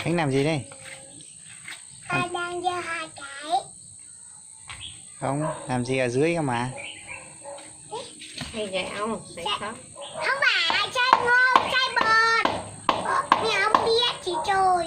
Anh làm gì đây? Anh đang giơ hai cái. Không, làm gì ở dưới cơ mà? Hai cái ống, không phải, chai ngô, chai bọt. Mẹ không biết chị Trồi.